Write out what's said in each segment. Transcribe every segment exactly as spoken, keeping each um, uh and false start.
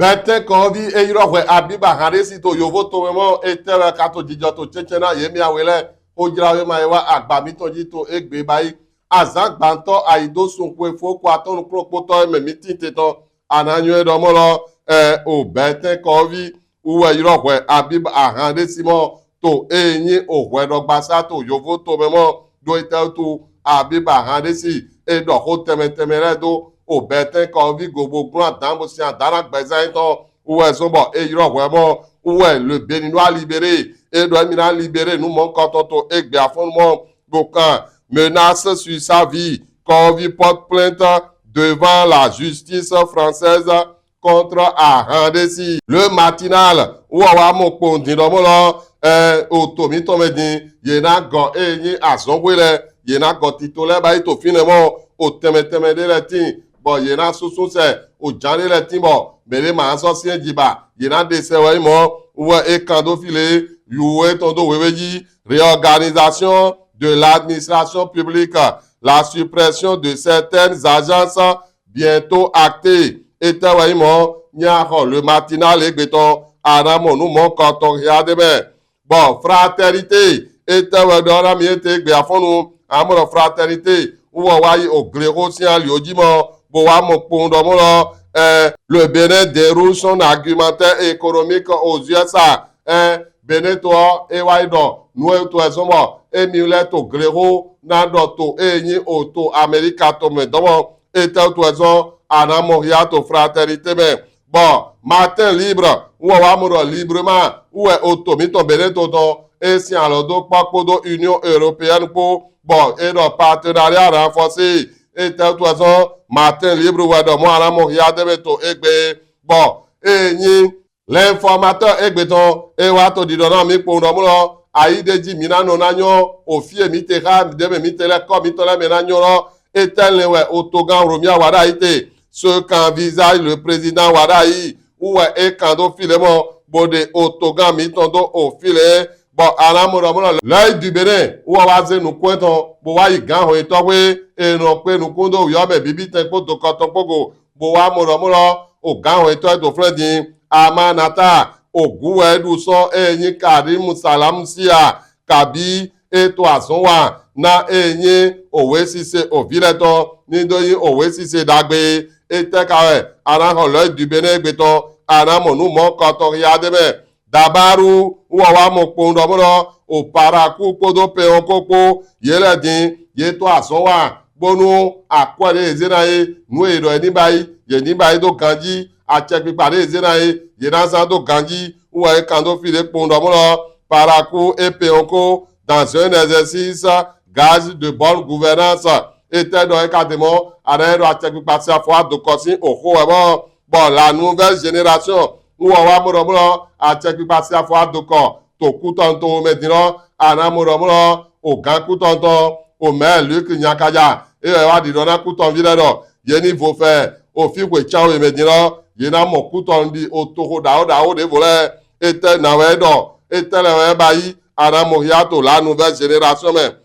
Bɛtɛn kɔvi e yrɔ hwɛ Abiba Handesi to yovo tomɛ mɔ, etɛ wɛ ka to jijɔ to cɛncɛn na ye mɛ awe lɛ. Xojlawema e wa agba mitɔn ji to egbe bayi. Azan gbantɔ ayi do sun xwe fo ko atɔn nukplɔnkpotɔ e mɛ mi tin te tɔn. A na nyɔ e ɖɔ mɔ lɔ, ɛ, o Bɛtɛn kɔvi wu wɛ yrɔ hwɛ Abiba Handesi mɔ to e nyi o hwɛɖɔgbasa to yovo tomɛ mɔ ɖo etɛ wutu Abiba Handesi e ɖɔ xo tɛnmɛ tɛnmɛ lɛ do o Bɛtɛn kɔvi go bo gblɔn adan bo sin adan na gbɛzan etɔn wu wɛ zɔn bɔ e yrɔ hwɛ mɔ wu wɛ Le Béninois Libéré e ɖɔ emi na libéré nu mɔnkɔtɔn to egbe afɔnnu mɔ bo kan menace sur sa vie. Kɔvi porte plainte devant la justice française contre Ahandesi. Le Matinal wɔ wa mɔ kpɔn din ɖɔ mɔ lɔ, ɛ, o to mitɔn mɛ din ye na gɔ e nyi azɔnxwe lɛ, ye na gɔ tito lɛ ba yi to finɛ mɔ o tɛnmɛ tɛnmɛ ɖe lɛ tin bɔ ye na susu sɛ o jan ɖe lɛ tin bɔ mɛ ɖe ma sɔ si e ji ba ye na ɖe sɛ wɛ mɔ wɛ e kan do fi le yu etɔn do wewe ji. Réorganisation de l'administration publique, la suppression de certaines agences bientôt actée. Etɛ wɛ yi mɔ nya xɔ Le Matinal egbe tɔn a na mɔ nu mɔnkɔtɔn hia ɖe mɛ. Bon, Fraternité etɛ wɛ ɖɔ na mi ete egbe afɔnnu a mɔ ɖɔ Fraternité wɔ wa yi o glexo sin ali o ji mɔ bo wa mɔ kpɔn ɖɔ mɔ lɔ, ɛ, Le Bénin déroule son argumentaire économique aux U S A. Ɛ, Benin to ɔ e wa yi ɖɔ nu e to e zɔn bɔ emi lɛ to glexo na ɖɔ to e nyi o to Amerika tomɛ dɔn mɔ etɛ to e zɔn a na mɔ hia to Fraternité mɛ. Bon, Matin Libre wɔ wa mɔ ɖɔ librement wɛ o to mitɔn Benin to tɔn e sin alɔ do kpɔ kpodo Union Européenne kpo bɔ e ɖɔ partenariat renforcé etɛ to e zɔn Matin Libre wɛ ɖɔ mɔ a na mɔ hia ɖe mɛ to egbe bɔ e nyi L'Informateur egbe tɔn e wa to ɖiɖɔ na mi kpɔn ɖɔ mɔ lɔ ayi ɖe ji mi na nɔ na nyɔ o fi e mi te xa ɖe mɛ mi te lɛ kɔ mitɔn lɛ mɛ na nyɔ lɔ etɛ lɛ wɛ o togan Romuald Wadagni te. Ce qu'envisage le président Wadagni wu wɛ e kan do fi le mɔ bo ɖe o togan mitɔn do o fi le bɔ a na mɔ ɖɔ mɔ lɔ L'Œil du Bénin wɔ wa ze nukun etɔn bo wa yi gan hɔn etɔ xwe e nɔ kpe nukun do yɔ mɛ bibi tɛn kpo dokɔtɔn kpo go bo wa mɔ ɖɔ mɔ lɔ o gan hɔn etɔ e to flɛn din Amanata o gu wɛ e ɖu sɔ e nyi Karim Salam sia kabi e to azɔn wa na e nyi o we sise o vi lɛ tɔn ni do nyi o we sise ɖagbe etɛ ka wɛ a na xɔ L'Œil du Bénin egbe tɔn a na mɔ nu mɔnkɔtɔn hia ɖe mɛ. Dabaru wɔ wa mɔ kpɔn ɖɔ mɔ lɔ o Parakou kpodo Peyonko kpo ye lɛ din ye to azɔn wa bonu akwɛ ɖe ye ze na ye nu e ɖɔ ye ni ba yi ye ni ba yi do ganji acɛkpikpa ɖe ye ze na ye ye na zan do ganji wɔ ye kan do fi ɖe kpɔn ɖɔ mɔ lɔ Parakou et Peyonko dans un exercice gage de bonne gouvernance etɛ ɖɔ e ka de mɔ a na ye ɖɔ acɛkpikpa si afɔ adokɔ si o xo wɛ mɔ bɔ La Nouvelle Génération wɔ wa mɔ ɖɔ mɔ lɔ acɛkpikpa si afɔ adokɔ to Kutɔnu to mɛ din lɔ a na mɔ ɖɔ mɔ lɔ o gan Kutɔnu tɔn o mɛ Luc Gnacadja e wɛ wa ɖiɖɔ na Kutɔnu vi lɛ ɖɔ ye ni vo fɛ o fi xwe can we mɛ din lɔ ye na mɔ Kutɔnu ɖi o toxo ɖawo ɖawo ɖevo lɛ etɛ na wɛ ɖɔ etɛ lɛ wɛ ba yi a na mɔ hia to La Nouvelle Génération mɛ.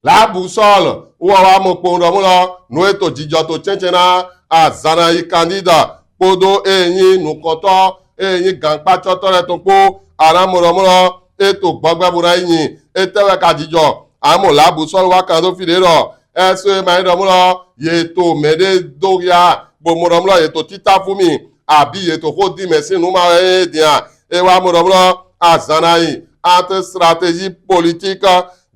La Boussole wɔ wa mɔ kpɔn ɖɔ mɔ lɔ nu e to jijɔ to cɛncɛn na azan na yi candidat kpodo e nyi nukɔntɔ e nyi gankpatsɔtɔ lɛ tɔn kpo a na mɔ ɖɔ mɔ lɔ e to gbɔgbɛ bo na yi nyi etɛ wɛ ka jijɔ a mɔ La Boussole wa kan do fi ɖe ɖɔ ɛsɛ ma yi ɖɔ mɔ lɔ ye to mɛ ɖe do hia bo mɔ ɖɔ mɔ lɔ ye to tita fu mi abi ye to xo di mɛ si nu ma wɛ e dia e wa mɔ ɖɔ mɔ lɔ azan na yi entre stratégie politique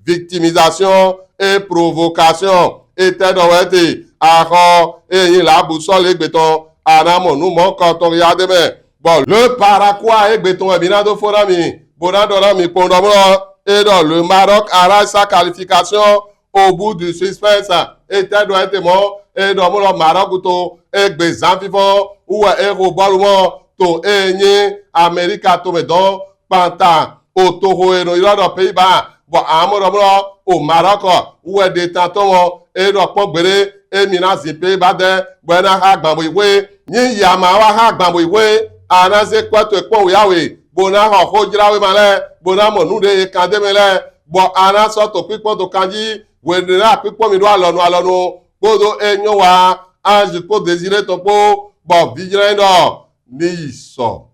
victimisation et provocation etɛ ɖɔ wɛ te axɔ e nyi La Boussole egbe tɔn a na mɔ nu mɔnkɔtɔn ya ɖe mɛ bɔ Le Parakois egbe tɔn wɛ mi na do fo na mi bo na ɖɔ na mi kpɔn ɖɔ mɔ lɔ e ɖɔ Le Maroc arrache sa qualification au bout du suspense etɛ ɖɔ ete mɔ e ɖɔ mɔ lɔ Maroc to egbe zan fifɔn wu wɛ e xo bɔlu mɔ to e nyi Amerika tomɛ dɔn kpanta o toxo e nɔ ylɔ ɖɔ Pays-Bas bɔ amɔ ɖɔ mɔ lɔ o Maroc wu wɛ ɖe tan tɔn mɔ e ɖɔ kpɔn gbeɖe emi na zin Pays-Bas dɛ bɔ e na xa gban bo yi xwe nyi yama wa xa gban bo yi xwe a na ze kpɔtɔ kpɔn o ya we bo na xɔ xojlawema lɛ bo na mɔ nu ɖe e kan de mɛ lɛ bɔ a na sɔ to kpikpɔn to kan ji hwenɛnu a kpikpɔn mi ɖo alɔnu alɔnu kpodo e nyɔ wa Ange kpo Désiré tɔn kpo bɔ vijlɛn ɖɔ ni yi sɔ.